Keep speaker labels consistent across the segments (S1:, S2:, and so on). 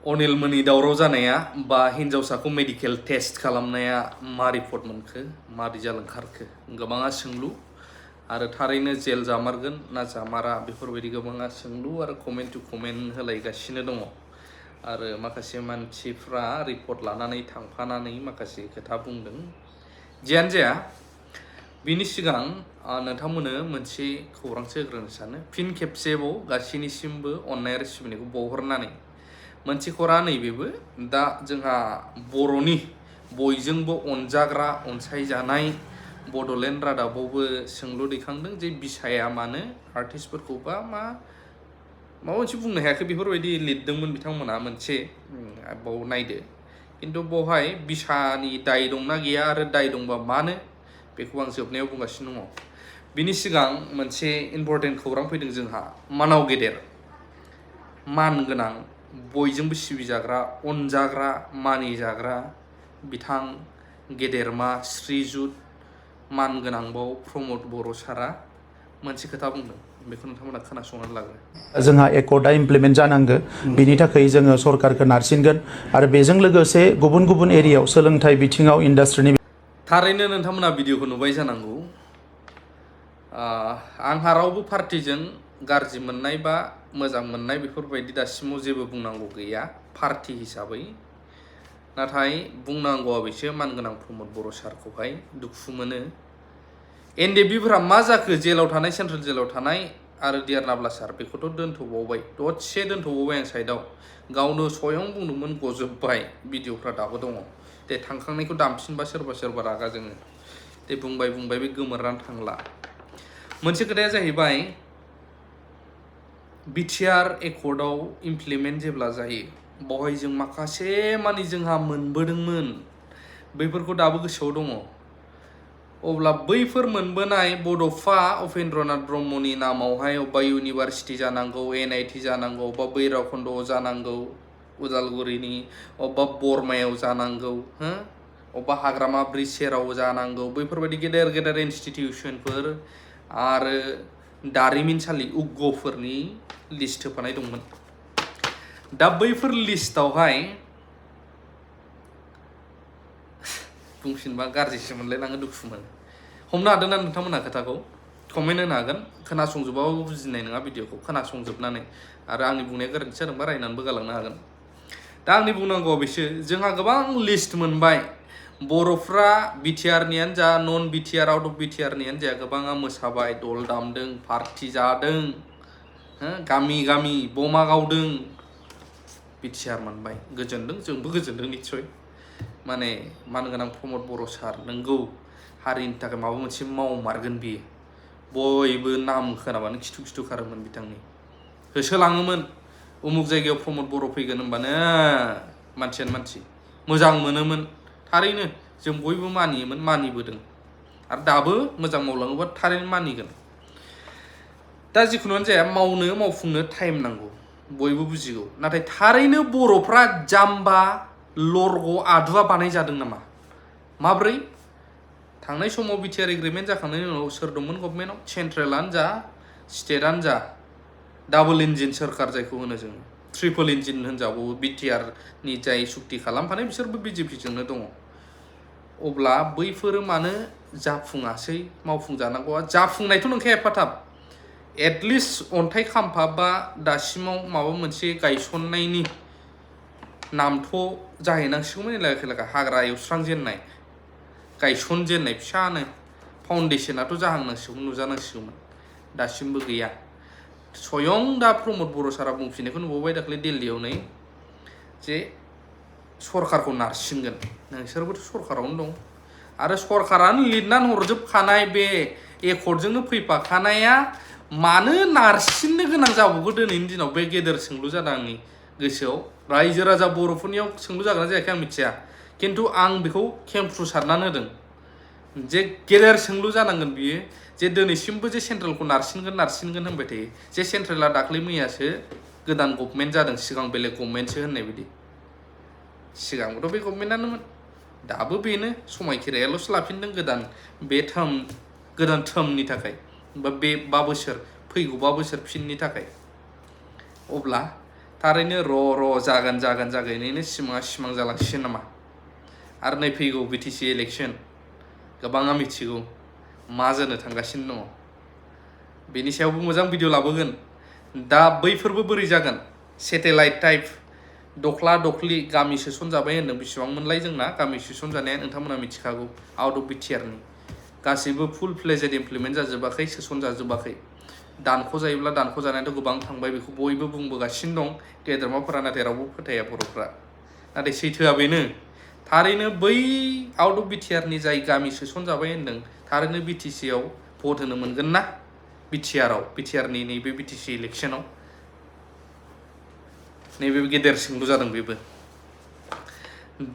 S1: अनिल मोननि दावराव जानाया बा हिनजावसाखौ मेडिकेल टेस्ट खालामनाया मा रिपर्ट मोनखो मारै जालांखारखो गोबाङा सोंलु आरो थारैनो जेल जामारगोन ना जामारा बेफोरबायदि गोबाङा सोंलु आरो कमेन्ट टु कमेन्ट होलायगासिनो दङ आरो माखासे मानसिफ्रा रिपर्ट लानानै थांफानानै माखासे खोथा बुंदों जियानो जाया बिनि सिगां नोंथांमोननो मोनसे खौरांसो होग्रोनो सानो फिन खेबसेबाव गासैनिसिमबो अननाय आरो सिबिनायखौ बावहरनानै मोनसे खौरां नैबेबो दा जोंहा बर'नि बयजोंबो अनजाग्रा अनसायजानाय बड'लेण्ड रादाबावबो सोंलु दैखांदों जे बिसाया मानो आर्टिस्टफोरखौ बा माबा मोनसे बुंनो हायाखै बेफोरबायदि लिरदोंमोन बिथांमोना मोनसे बाव नायदो खिन्थु बावहाय बिसानि दाय दंना गैया आरो दाय दंबा मानो बेखौ आं जोबनायाव बुंगासिनो दङ बिनि सिगां मोनसे इम्पर्टेन्ट खौरां फैदों जोंहा मानाव गेदेर मान गोनां बयजोंबो सिबिजाग्रा अनजाग्रा मानिजाग्रा बिथां गेदेरमा श्रीजुत मानगोनांबाव प्रमद बर' सारा मोनसे खोथा बुंदों बेखौ नोंथांमोना खोनासंनानै लागोन
S2: जोंहा एकर्डा इमप्लिमेन्ट जानांगो बिनि थाखाय जोङो सरकारखौ नारसिनगोन आरो बेजों लोगोसे गुबुन गुबुन एरियायाव सोलोंथाइ बिथिङाव इन्डास्ट्रिनि
S1: थारैनो नोंथांमोना भिडिअखौ नुबाय जानांगौ आंहा रावबो पार्टिजों गाज्रि मोननाय बा मोजां मोननाय बेफोरबायदि दासिमाव जेबो बुंनांगौ गैया पार्टी हिसाबै नाथाय बुंनांगौआ बेसो मानगोनां प्रमद बर' सारखौहाय दुखु मोनो एनडिएफबिफोरा मा जाखो जेलाव थानाय सेन्ट्रेल जेलाव थानाय आरो डिआर नाब्ला सार बेखौथ' दोनथ'बावबाय दसे दोनथ'बावबाय आं साइडआव गावनो स्वयं बुंदोंमोन गजोबबाय भिडिअफ्रा दाबो दङ दे थांखांनायखौ दामफिनबा सोरबा रागा जोङो दे बुंबाय बे गोमोरनानै थांला मोनसे खोथाया जाहैबाय बिटिआर एकर्डआव इमप्लिमेन्ट जेब्ला जायो बावहाय जों माखासे मानि जोंहा मोनबोदोंमोन बैफोरखौ दाबो गोसोआव दङ अब्ला बैफोर मोनबोनाय बड'फा उपेन्द्रनाथ ब्रह्मनि नामावहाय अबेबा इउनिभार्सिटि जानांगौ एनआइटि जानांगौ अबेबा बैराखन्द'आव जानांगौ उदालगुरिनि अबेबा बरमायाव जानांगौ अबेबा हाग्रामा ब्रिज सेराव जानांगौ बैफोरबायदि गेदेर इनस्टिटिउसनफोर आरो दारिमिनसालि उग्ग'फोरनि लिस्ट होफानाय दंमोन दा बैफोर लिस्टआवहाय बुंफिनबा गाज्रिसो मोनलायलाङो दुखु मोनो हमनो हादोंना नोंथांमोनहा खोथाखौ कमेन्ट होनो हागोन खोनासंजोबाबो बुजिनाय नङा भिडिअखौ खोनासंजोबनानै आरो आंनि बुंनाया गोरोन्थि जादोंबा रायनानैबो गालांनो हागोन दा आंनि बुंनांगौआ बेसो जोंहा गोबां लिस्ट मोनबाय बर'फ्रा बिटिआरनियानो जा नन बिटिआर आउट अफ बिटिआरनियानो जा गोबाङा मोसाबाय दल दामदों पार्टि जादों गामि बमा गावदों बिटिआर मोनबाय गोजोनदों जोंबो गोजोनदों निस्सय माने मानगोनां प्रमद बर' सार नोंगौ हारिनि थाखाय माबा मोनसे मावमारगोन बियो बयबो नाम खोनाबानो खिथु खारोमोन बिथांनि होसोलाङोमोन उमुक जायगायाव प्रमद बर' फैगोन होनबानो मानसियानो मानसि मोजां मोनोमोन थारैनो जों बयबो मानियोमोन मानिबोदों आरो दाबो मोजां मावलाङोबा थारैनो मानिगोन दा जिखुनुआनो जाया मावफुंनो टाइम नांगौ बयबो बुजिगौ नाथाय थारैनो बर'फ्रा जाम्बा लरग' आदुवा बानायजादों नामा माब्रै थांनाय समाव बिटिआर एग्रिमेन्ट जाखांनायनि उनाव सोर दंमोन गभर्नमेन्टआव सेन्ट्रेलानो जा स्टेटआनो जा डाबल इन्जिन सोरखार जायखौ होनो जों ट्रिपल इन्जिन होनजाबावो बिटिआरनि जाय सुक्ति खालामफानाय बिसोरबो बिजेपिजोंनो दङ अब्ला बैफोरो मानो जाफुङासै मावफुंजानांगौआ जाफुंनायथ' नंखाया एफाथाब एटलिस्ट अन्थाइ खाम्फा बा दासिमाव माबा मोनसे गायसननायनि नामथ' जाहैनांसिगौमोन एलाका हाग्रा एवस्रांजेननाय गायसनजेननाय फिसानो फाउन्डेसनाथ' जाहांनांसिगौमोन नुजानांसिगौमोन दासिमबो गैया स्वयं दा प्रमद बर' सारा बुंफिननायखौ नुबावबाय दाख्लै दिल्लीयाव नै जे सरकारखौ नारसिनगोन नोंसोरबोथ' सरकारावनो दं आरो सरकारानो लिरनानै हरजोबखानाय बे एकर्डजोंनो फैफाखानाया मानो नारसिननो गोनां जाबावगौ दिनैनि दिनाव बे गेदेर सोंलु जादों आंनि गोसोआव रायजो राजा बर'फोरनियाव सोंलु जागोन ना जायाखै आं मिथिया खिन्थु आं बेखौ खेंफ्रुसारनानै होदों जे गेदेर सोंलु जानांगोन बियो जे दिनैसिमबो जे सेन्ट्रेलखौ नारसिनगोन होनबाय थायो जे सेन्ट्रेला दाख्लै मैयासो गोदान गभर्नमेन्ट जादों सिगां बेलेग गभर्नमेन्टसो होननाय बायदि सिगांबोथ' बे गभर्नमेन्टआनोमोन दाबो बेनो समायखेरायाल'सो लाफिनदों गोदान थोमनि थाखाय बा बे 5 बोसोर फैगौ 5 बोसोर फिननि थाखाय अब्ला थारैनो र' जागोनैनो सिमां जालांसिगोन नामा आरो नै फैगौ बिटिसि इलेक्सन गोबाङा मिथिगौ मा जानो थांगासिनो दङ बेनि सायावबो मोजां भिडिअ लाबोगोन दा बैफोरबो बोरै जागोन सेटेलाइट टाइप दख्ला दख्लि गामि सोसनजाबाय होनदों बेसेबांमोनलाय जोंना गामि सोसनजानाया नोंथांमोना मिथिखागौ आउट अफ बिटिआरनि गासैबो फुल फ्लेजेड इमप्लिमेन्ट जाजोबाखै सोसनजाजोबाखै दानख'जायोब्ला दानख'जानायाथ' गोबां थांबाय बेखौ बयबो बुंबोगासिनो दं गेदेरमाफोरा नाथाय रावबो फोथाया बर'फ्रा नाथाय सैथोआ बेनो थारैनो बै आउट अफ बिटिआरनि जाय गामि सोसनजाबाय होनदों थारैनो बिटिसिआव भट होनो मोनगोन ना बिटिआरनि नैबे बिटिसि इलेक्सनाव नैबे गेदेर सोंलु जादों बेबो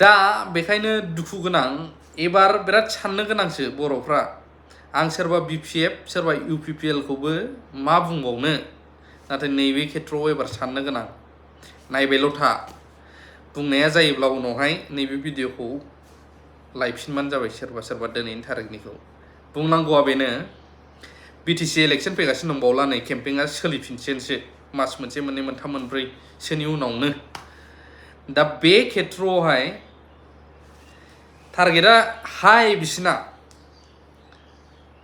S1: दा बेखायनो दुखु गोनां एबार बिराद साननो गोनांसो बर'फ्रा आं सोरबा बिपिएफ सोरबा इउपिपिएल खौबो मा बुंबावनो नाथाय नैबे खेथ्रआव एबार साननो गोनां नायबायल' था बुंनाया जायोब्ला उनावहाय नैबे भिडिअखौ लायफिनबानो जाबाय सोरबा दिनैनि थारिखनिखौ बुंनांगौआ बेनो बिटिसि इलेक्सन फैगासिनो दंबावला नै केम्पेइना सोलिफिनसिगोनसो मास मोनसे मोननै मोनथाम मोनब्रैसोनि उनावनो दा बे खेथ्रआवहाय टारगेटआ हाई बिसिना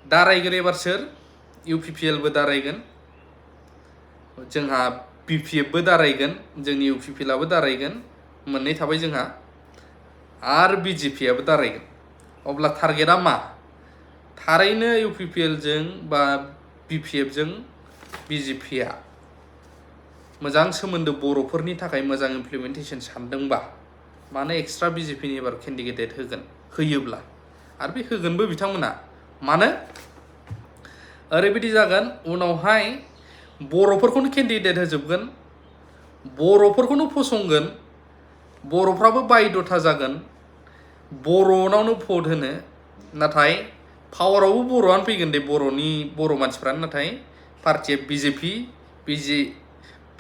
S1: दारायगोन एबार सोर इउपिपिएलबो दारायगोन जोंहा बिपिएफबो दारायगोन जोंनि इउपिपिएलआबो दारायगोन मोननै थाबाय जोंहा आरो बिजेपिआबो दारायगोन अब्ला टारगेटआ मा थारैनो इउपिपिएलजों बा बिपिएफजों बिजेपिआ मोजां सोमोन्दो बर'फोरनि थाखाय मोजां इमप्लिमेन्टेसन सानदोंबा मानो एक्सट्रा बिजेपिनि एबार केन्डिडेट होयोब्ला आरो बे होगोनबो बिथांमोना मानो ओरैबायदि जागोन उनावहाय बर'फोरखौनो केन्डिडेट होजोबगोन बर'फोरखौनो फसंगोन बर'फ्राबो बायध'था जागोन बर'नावनो भट होनो नाथाय पावारावबो बर'आनो फैगोन दे बर' मानसिफ्रानो नाथाय पार्टिया बिजेपि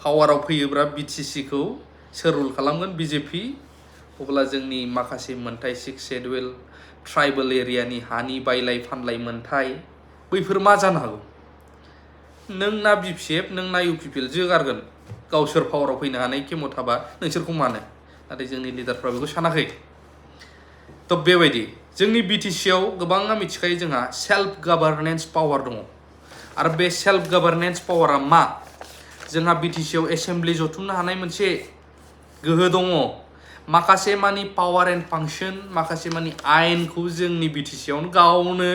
S1: पावाराव फैयोब्ला बिटिसिखौ सोर रुल खालामगोन बिजेपि अब्ला जोंनि माखासे मोनथाय 6 शेड्युल ट्राइबेल एरियानि हानि बायलाय फानलाय मोनथाय बैफोर मा जानो हागौ नोंना बिपिएफ नोंना इउपिपिएल जोगारगोन गावसोर पावाराव फैनो हानाय खेमथाबा नोंसोरखौ मानो नाथाय जोंनि लिडारफ्रा बेखौ सानाखै थ' बेबायदि जोंनि बिटिसिआव गोबाङा मिथिखायो जोंहा सेल्फ गभार्नेन्स पावार दङ आरो बे सेल्फ गभार्नेन्स पावारा मा जोंहा बिटिसिआव एसेम्ब्लि जथुमनो हानाय मोनसे गोहो दङ माखासे मानि पावार एन्ड फांसन माखासे मानि आयेनखौ जोंनि बिटिसिआवनो गावनो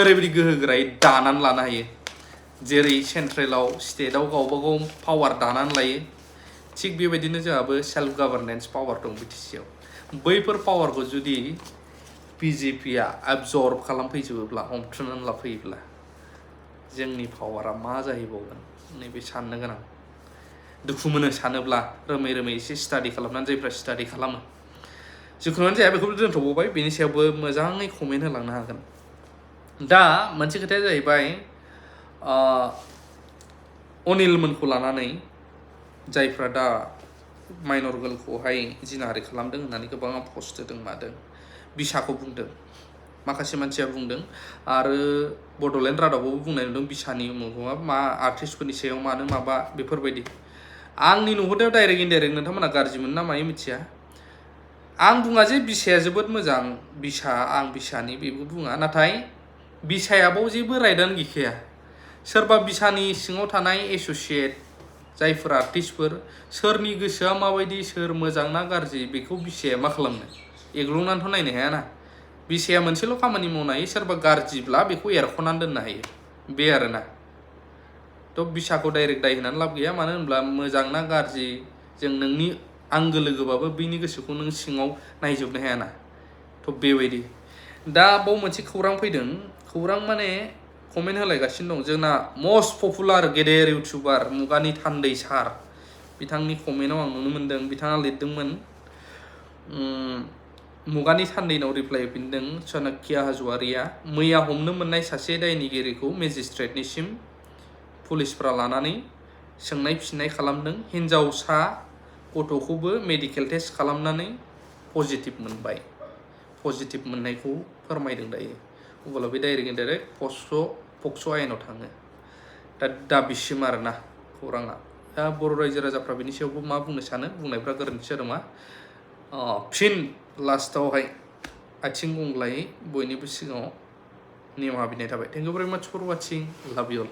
S1: ओरैबायदि गोहोगोरायै दानानै लानो हायो जेरै सेन्ट्रेलाव स्टेटआव गावबागाव पावार दानानै लायो थिग बेबायदिनो जोंहाबो सेल्फ गभार्नेन्स पावार दं बिटिसिआव बैफोर पावारखौ जुदि बिजेपिआ एबजर्ब खालामफैजोबोब्ला हमथुमनानै लाफैयोब्ला जोंनि पावारा मा जाहैबावगोन नैबे साननो गोनां दुखु मोनो सानोब्ला रोमै एसे स्टाडि खालामनानै जायफ्रा स्टाडि खालामो जिखुनुआनो जाया बेखौबो दोनथ'बावबाय बेनि सायावबो मोजाङै कमेन्ट होलांनो हागोन दा मोनसे खोथाया जाहैबाय अनिलमोनखौ लानानै जायफ्रा दा माइनर गार्लखौहाय जिनाहारि खालामदों होननानै गोबाङा पस्ट होदों मादों बिसाखौ बुंदों माखासे मानसिया बुंदों आरो बड'लेण्ड रादाबावबो बुंनाय नुदों बिसानि मा आर्टिस्टफोरनि सायाव मानो माबा बेफोरबायदि आंनि नुहुरनायाव डाइरेक्ट इनडाइरेक्ट नोंथांमोना गाज्रि मोनो ना मायो मिथिया आं बुङा जे बिसाया जोबोद मोजां आं बिसानि बेबो बुङा नाथाय बिसायाबाव जेबो राइटआनो गैखाया सोरबा बिसानि सिङाव थानाय एस'सियेट जायफोर आर्टिस्टफोर सोरनि गोसोआ माबायदि सोर मोजां ना गाज्रि बेखौ बिसाया मा खालामनो एग्लुंनानैथ' नायनो हायाना बिसाया मोनसेल' खामानि मावनो हायो सोरबा गाज्रिब्ला बेखौ एरख'नानै दोननो हायो बे आरोना थ' बिसाखौ डाइरेक्ट दाय होनानै लाब गैया मानो होनब्ला मोजां ना गाज्रि जों नोंनि आंगो लोगोबाबो बैनि गोसोखौ नों सिङाव नायजोबनो हायाना थ' बेबायदि दा बाव मोनसे खौरां फैदों खौरां माने कमेन्ट होलायगासिनो दं जोंना मस्ट पपुलार गेदेर इउटुबार मुगानि थान्दै सार बिथांनि कमेन्टआव आं नुनो मोन्दों बिथाङा लिरदोंमोन मुगानि थान्दैनाव रिप्लाइ होफिनदों चाणक्य हाज'वारिया मैया हमनो मोननाय सासे दायनिगिरिखौ मेजिस्ट्रेटनिसिम पुलिसफ्रा लानानै सोंनाय फिननाय खालामदों हिन्जावसा गथ'खौबो मेडिकेल टेस्ट खालामनानै पजिटिभ मोनबाय पजिटिभ मोननायखौ फोरमायदों दायो अब्ला बे डाइरेक्ट इनडाइरेक्ट पक्स' आयेनाव थाङो दा बिसिम आरोना खौराङा दा बर' रायजो राजाफ्रा बेनि सायावबो मा बुंनो सानो बुंनायफ्रा गोरोन्थि जादों मा फिन लास्टावहाय आथिं गंग्लायै बयनिबो सिगाङाव निमाहा बिनाय थाबाय थेंक इउ भेरि माच फर वाचिं लाभ इउ अल